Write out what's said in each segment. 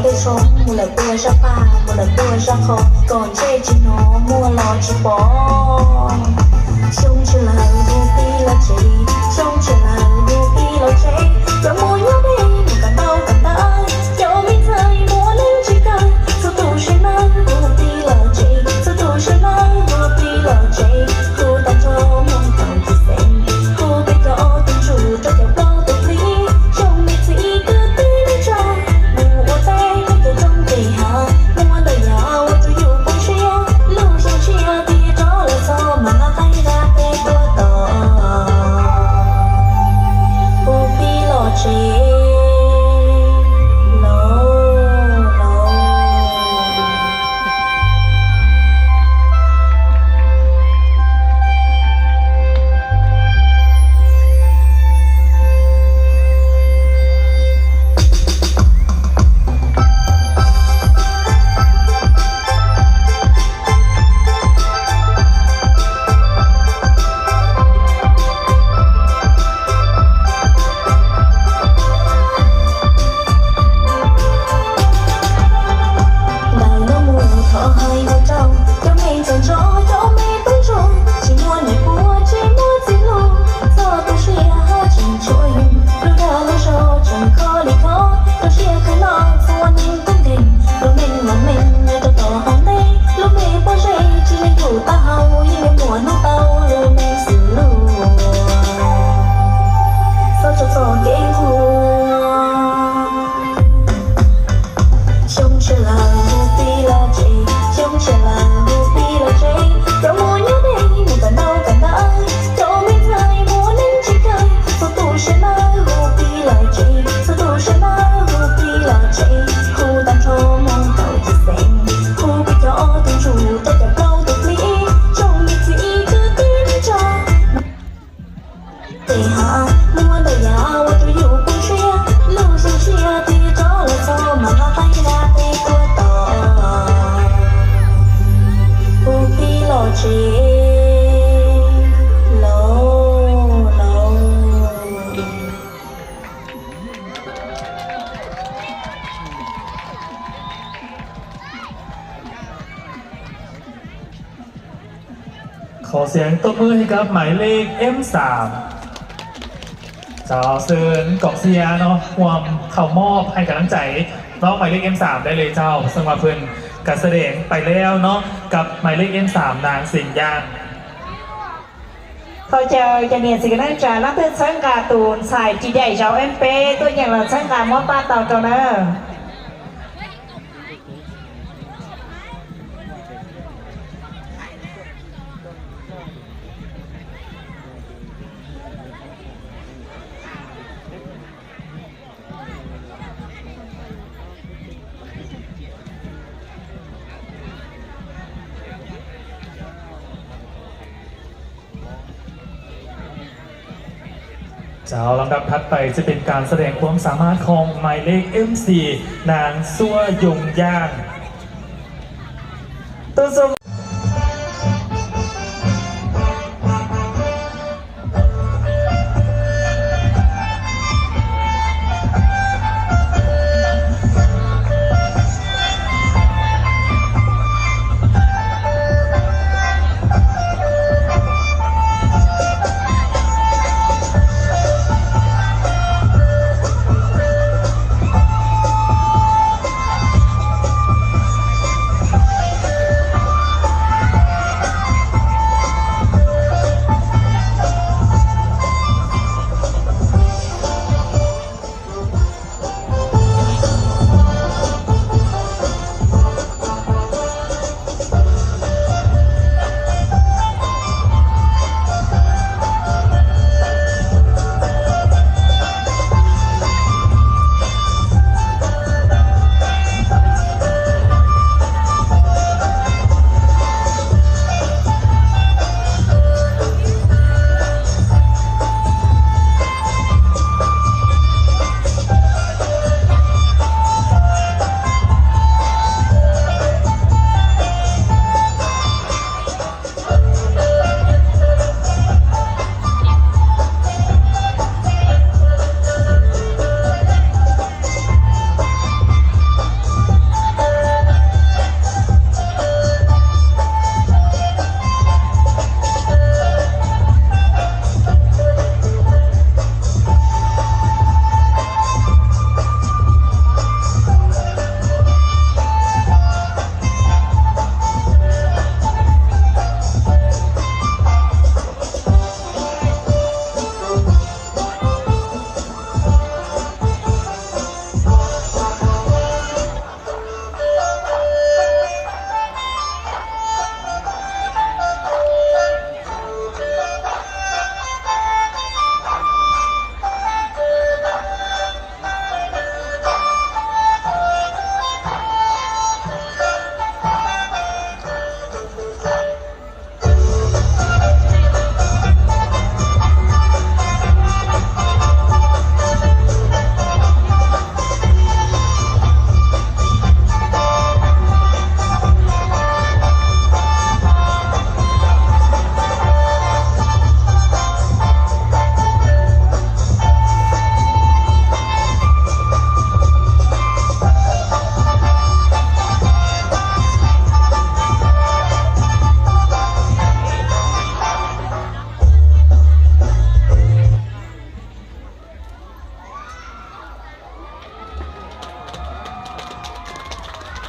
Soob mus lawm puag zaj paj, mus lawm puag zaj qhov, kom ntsej tsis hnov muag los tsis pom. Xyoo tshiab lawm hu tij los tsev, xyoo tshiab lawm hu tij los tsev, cov muaj nyob deb mus kom ntau kom ntau, cov me ntxhais muaj neej tsis kawg, txhua tus sawv daws hu tij los tsev, txhua tus sawv daws hu tij los tsev, hu tag nrho mus tau tsis xeev, hu peb cov ob tug ntsuj rau cov plaub tug plig, xyoo me txiv kwv tij neej tsa, mus ua teb nyob cov roob kev hav, muaj ntau yam ua rau yus poob siab, lub xyoo tshiab tiag rov los txog mas nqa qaib nqa qe tuaj tos, hu tij los tsev, los los. Ntawm no mus thov hais ua rau cov me ntxhais nrog cov me tub ntsuag, tsis muaj niam puav tsis muaj txiv hluas, txog tu siab ho tseem tshuav yus, lub dag lub zog tseem kho li kho, tu siab kawg no txhua neeg koob nkeeg, lub neej los meej nyob rau tom hauv ntej, lub me pob zeb tsis leej yus taub hau, yeej yuav muaj hnub tau lub neej xws luag, txhob tso txoj kev nquag. Xyoo tshiab lawm hu tij los tsev, xyoo tshiab lawm hu tij los tsev, cov muaj nyob deb mus kom ntau kom ntau, cov me ntxhais muaj neej tsis kawg, txhua tus sawv daws hu tij los tsev, txhua tus sawv daws hu tij los tsev, hu tag nrho mus tau tsis xeev, hu peb cov ob tug ntsuj rau cov plaub tug plig, xyoo me txiv kwv tij neej tsa, tes hav muaj ntau yam ua rau yus poob siab, lub xyoo tshiab tiag rov los txog mas nqa qaib nqa qe tuaj tos, hu tij los tsev, los los.ขอเสียงตบมือให้กับหมายเลข เอ็มสาม เจ้า เชิญกองเชียร์เนาะ ร่วมเข้ามอบให้กำลังใจน้องหมายเลข เอ็มสาม ได้เลยเจ้า ซึ่งว่าเพิ่นก็แสดงไปแล้วเนาะ กับหมายเลข เอ็มสาม นางสิงห์ย่าง Thov caw cov niam txiv kwv tij neej tsa leej twg txhawb nqa tus ntxhais ris daim zauv eb peb tuaj yeem los txhawb nqa muab paj tau rau nawb.เจ้า ลำดับถัดไปจะเป็นการแสดงความสามารถของหมายเลข เอ็มสี่ นางซั่วยงย่าง Tus xu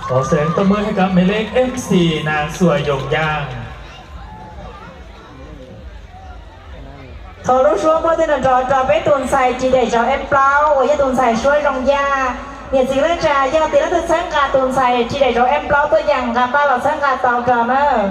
Thov xeev tuaj muab hais kab me lej em xi Nas Xuas Yoos Yaas. Thov lub suab muab tej no nrog rau peb tus ntxhais ris daim zauv em plaub uas yog tus ntxhais suab zoo yaj. Niam txiv leej tsa yog tias leej twg txhawb nqa tus ntxhais ris daim zauv em plaub tuaj yaas nqa paj los txhawb nqa tau rau nawb.